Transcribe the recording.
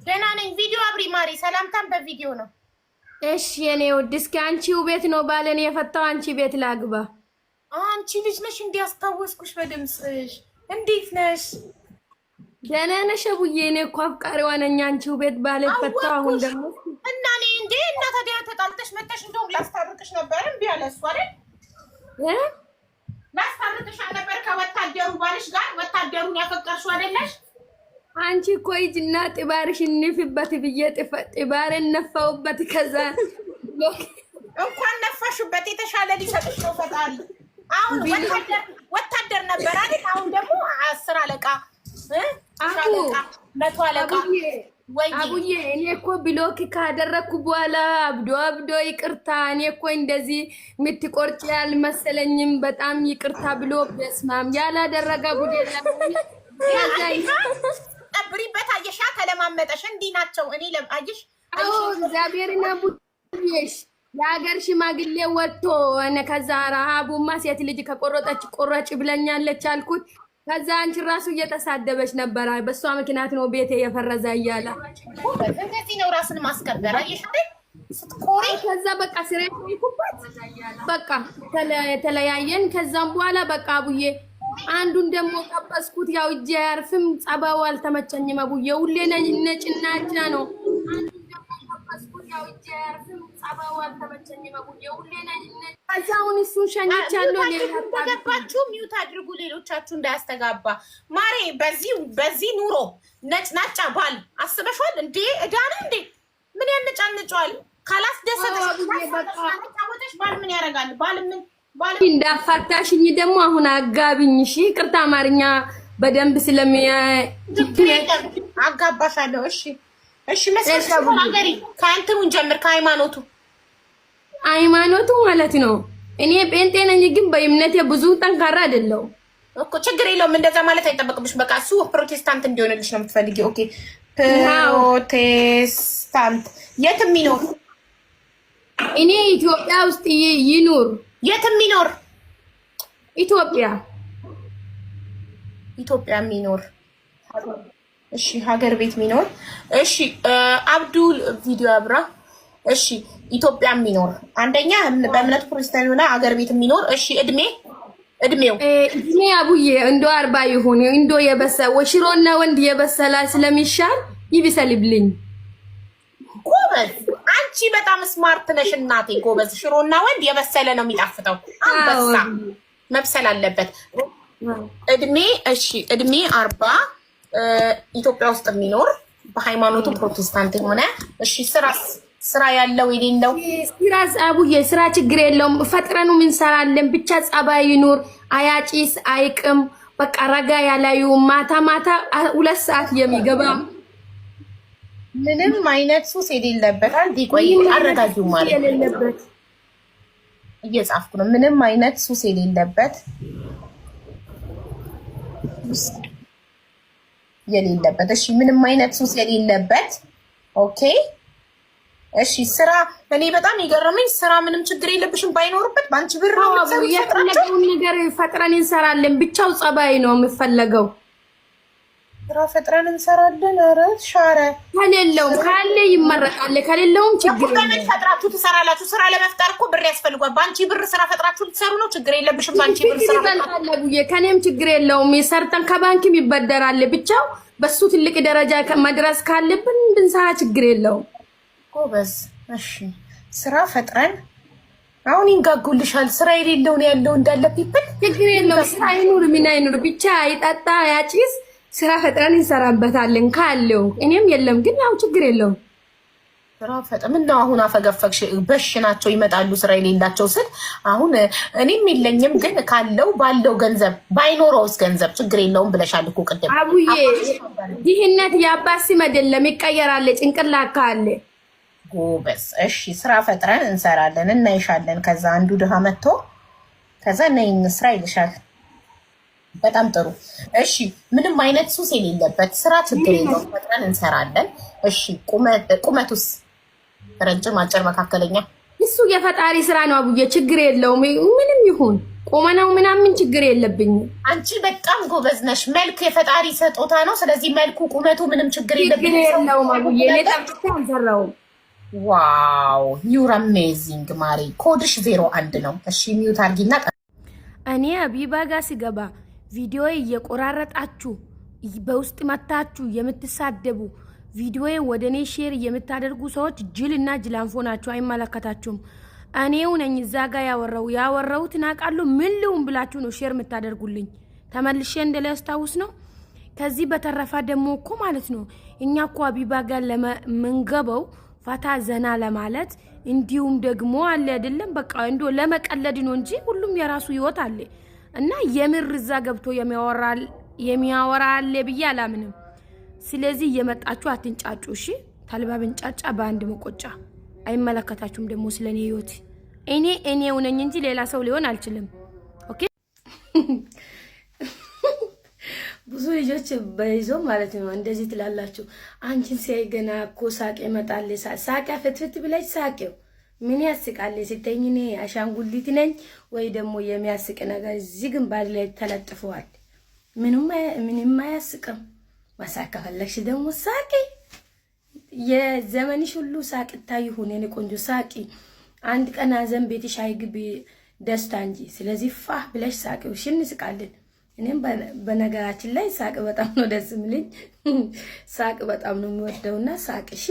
ደህና ነኝ። ቪዲዮ አብሪ ማሪ። ሰላምታም በቪዲዮ ነው። እሺ የኔ ውድ፣ እስኪ አንቺው ቤት ነው ባለን የፈታው አንቺ ቤት ላግባ። አንቺ ልጅ ነሽ እንዲያስታወስኩሽ በድምፅሽ። እንዴት ነሽ? ደህና ነሽ አቡዬ? እኔ እኮ አፍቃሪዋ ነኝ። አንቺው ቤት ባለ ፈታው። አሁን ደግሞ እና እኔ እንዴ እና ታዲያ ተጣልተሽ መተሽ እንደውም ላስታርቅሽ ነበር። እምቢ አለ እሱ አይደል? ላስታርቅሽ አልነበር ከወታደሩ ባልሽ ጋር? ወታደሩን ያፈቀርሽው አይደለሽ? አንቺ እኮ ሂጂና ጥባርሽን ንፊበት ብዬ ጥባሬን ነፋውበት። ከዛ እንኳን ነፋሽበት፣ የተሻለ ሊሰጥሽ ነው ፈጣሪ። አሁን ወታደር ነበር አይደል? አሁን ደግሞ 10 አለቃ፣ 100 አለቃ። አቡዬ እኔ እኮ block ካደረግኩ በኋላ አብዶ አብዶ ይቅርታ፣ እኔ እኮ እንደዚህ የምትቆርጭ ያልመሰለኝም በጣም ይቅርታ ብሎ በስማም ያላደረገ ጉድ የለም። ጠብሪበት። አየሻ፣ ተለማመጠሽ። እንዲህ ናቸው። እኔ አየሽ፣ እግዚአብሔርን አቡዬሽ የሀገር ሽማግሌ ወጥቶ ከዛ ረሃቡማ ሴት ልጅ ከቆረጠች ቆረጭ ብለኛለች አልኩት። ከዛ አንቺ ራሱ እየተሳደበች ነበረ። በእሷ ምክንያት ነው ቤቴ የፈረዘ እያለ እንደዚህ ነው ራስን ማስከበር። አየሽ ስትቆሪ። ከዛ በቃ ስሬ ኩበት በቃ ተለያየን። ከዛም በኋላ በቃ አቡዬ አንዱን ደግሞ ቀበስኩት። ያው እጄ አያርፍም፣ ጸባው አልተመቸኝም አቡዬ። ሁሌ ነጭናጫ ነው። አንዱን ደግሞ ቀበስኩት። ያው እጄ አያርፍም፣ ጸባው አልተመቸኝም አቡዬ። ሁሌ ከዛ አሁን እሱን ሸኝቻለሁ። ተገባችሁ mute አድርጉ፣ ሌሎቻችሁ እንዳያስተጋባ። ማሬ በዚህ ኑሮ ነጭናጫ ባል አስበሽዋል እንዴ? እዳ ነው እንዴ? ምን ያነጫንጨዋል? ካላስደሰተሽ ባል ምን ያደርጋል? ባል ምን እንዳፋታሽኝ ደግሞ አሁን አጋቢኝ። እሺ ይቅርታ፣ አማርኛ በደንብ ስለሚያ አጋባሻለሁ። እሺ እሺ። መስገሪ ከእንትኑ ጀምር፣ ከሃይማኖቱ ሃይማኖቱ ማለት ነው። እኔ ጴንጤ ነኝ፣ ግን በእምነቴ ብዙ ጠንካራ አይደለሁም እኮ። ችግር የለውም። እንደዛ ማለት አይጠበቅብሽ። በቃ እሱ ፕሮቴስታንት እንዲሆንልሽ ነው የምትፈልጊ። Okay፣ ፕሮቴስታንት የት የሚኖር? እኔ ኢትዮጵያ ውስጥ ይኑር። የት የሚኖር? ኢትዮጵያ ኢትዮጵያ የሚኖር። እሺ፣ ሀገር ቤት የሚኖር። እሺ፣ አብዱል ቪዲዮ አብራ። እሺ፣ ኢትዮጵያ የሚኖር አንደኛ በእምነቱ ፕሮቴስታንት የሆነ ሀገር ቤት የሚኖር። እሺ፣ እድሜ እድሜው እድሜ አቡዬ እንዶ 40 ይሁን። እንዶ የበሰ ሽሮና ወንድ የበሰላ ስለሚሻል ይብሰልብልኝ። ጎበዝ አንቺ በጣም smart ነሽ እናቴ። ጎበዝ። ሽሮና ወንድ የበሰለ ነው የሚጣፍጠው። አንበሳ መብሰል አለበት። እድሜ እሺ፣ እድሜ 40 ኢትዮጵያ ውስጥ የሚኖር በሃይማኖቱ ፕሮቴስታንት የሆነ። እሺ፣ ስራ ያለው የሌለው? ስራ አቡዬ፣ ስራ ችግር የለውም። ፈጥረኑ እንሰራለን። ብቻ ጸባይ ይኑር፣ አያጭስ፣ አይቅም። በቃ ረጋ ያላዩ ማታ ማታ 2 ሰዓት የሚገባ ምንም አይነት ሱስ የሌለበት። አንድ ቆይ አረጋጊው ማለት የሌለበት እየጻፍኩ ነው። ምንም አይነት ሱስ የሌለበት የሌለበት። እሺ፣ ምንም አይነት ሱስ የሌለበት። Okay፣ እሺ። ስራ እኔ በጣም የገረመኝ ስራ ምንም ችግር የለብሽም ባይኖርበት በአንቺ ብር ነው የፈለገውን ነገር ፈጥረን እንሰራለን። ብቻው ጸባይ ነው የምፈለገው። ስራ ፈጥረን እንሰራለን። ኧረ ሻረ ከሌለውም ካለ ይመረጣል፣ ከሌለውም ችግር የለም። ፈጥራችሁ ትሰራላችሁ። ስራ ለመፍጠር እኮ ብር ያስፈልጓል። በአንቺ ብር ስራ ፈጥራችሁ ልትሰሩ ነው። ችግር የለብሽም። በአንቺ ብር ስራ ይበልጣል። ከኔም ችግር የለውም። ሰርተን ከባንክም ይበደራል። ብቻው በሱ ትልቅ ደረጃ መድረስ ካለብን ብንሰራ ችግር የለውም። ጎበዝ። እሺ ስራ ፈጥረን አሁን ይንጋጉልሻል። ስራ የሌለው ነው ያለው እንዳለ people። ችግር የለውም። ስራ አይኑር ምን አይኑር ብቻ አይጠጣ ያጭስ ስራ ፈጥረን እንሰራበታለን ካለው እኔም የለም ግን ያው ችግር የለውም። ስራ ፈጥረን ምነው አሁን አፈገፈግሽ? በሽ ናቸው ይመጣሉ ስራ የሌላቸው ስል አሁን እኔም የለኝም ግን ካለው ባለው ገንዘብ ባይኖረውስ ገንዘብ ችግር የለውም ብለሻል እኮ ቅድም። አቡዬ ድህነት የአባት ስም አይደለም፣ ይቀየራል ጭንቅላት ካለ። ጎበዝ። እሺ ስራ ፈጥረን እንሰራለን እናይሻለን። ከዛ አንዱ ድሃ መጥቶ ከዛ ነይ እንስራ ይልሻል። በጣም ጥሩ። እሺ ምንም አይነት ሱስ የሌለበት ስራ ችግር የለውም ፈጥረን እንሰራለን። እሺ ቁመቱስ ረጅም፣ አጭር፣ መካከለኛ? እሱ የፈጣሪ ስራ ነው አቡዬ፣ ችግር የለውም ምንም ይሁን። ቁመናው ምናምን ችግር የለብኝም። አንቺ በጣም ጎበዝ ነሽ። መልክ የፈጣሪ ስጦታ ነው። ስለዚህ መልኩ፣ ቁመቱ ምንም ችግር የለብኝም። የለውም አቡዬ፣ እኔ ጠብቄ አልሰራውም። Wow, you're amazing ማሪ። ኮድሽ 01 ነው። እሺ mute አድርጊና እኔ አቢባ ጋር ስገባ ቪዲዮ እየቆራረጣችሁ በውስጥ መታችሁ የምትሳደቡ፣ ቪዲዮ ወደ እኔ share የምታደርጉ ሰዎች ጅል እና ጅላንፎ ናችሁ። አይመለከታችሁም። እኔው ነኝ እዛ ጋ ያወራሁት ናቃሉ። ምን ልሁን ብላችሁ ነው share የምታደርጉልኝ? ተመልሼ እንደሊያስታውስ ነው። ከዚህ በተረፈ ደግሞ እኮ ማለት ነው እኛ እኮ አቢባ ጋር ለምንገበው ፈታ ዘና ለማለት እንዲሁም ደግሞ አለ አይደለም በቃ እንዶ ለመቀለድ ነው እንጂ ሁሉም የራሱ ህይወት አለ እና የምር እዛ ገብቶ የሚያወራ አለ ብዬ አላምንም። ስለዚህ እየመጣችሁ አትንጫጩ። እሺ ተልባ ብንጫጫ በአንድ መቆጫ። አይመለከታችሁም ደግሞ ስለኔ ህይወት። እኔ እኔው ነኝ እንጂ ሌላ ሰው ሊሆን አልችልም። Okay ብዙ ልጆች በይዞ ማለት ነው እንደዚህ ትላላችሁ። አንቺን ሲያይ ገና እኮ ሳቅ ይመጣል። ሳቅ ፍትፍት ብለሽ ሳቂው ምን ያስቃል ስተኝ እኔ አሻንጉሊት ነኝ ወይ ደግሞ የሚያስቅ ነገር እዚህ ግንባር ላይ ተለጥፈዋል። ምንም አያስቅም። መሳቅ ከፈለግሽ ደግሞ ሳቂ። የዘመንሽ ሁሉ ሳቅታ ይሁን የኔ ቆንጆ ሳቂ። አንድ ቀን ሐዘን ቤትሽ አይግቢ ደስታ እንጂ። ስለዚህ ፋህ ብለሽ ሳቂው። እሺ እንስቃለን። እኔም በነገራችን ላይ ሳቅ በጣም ነው ደስ የሚለኝ። ሳቅ በጣም ነው የሚወደውና ሳቅ እሺ።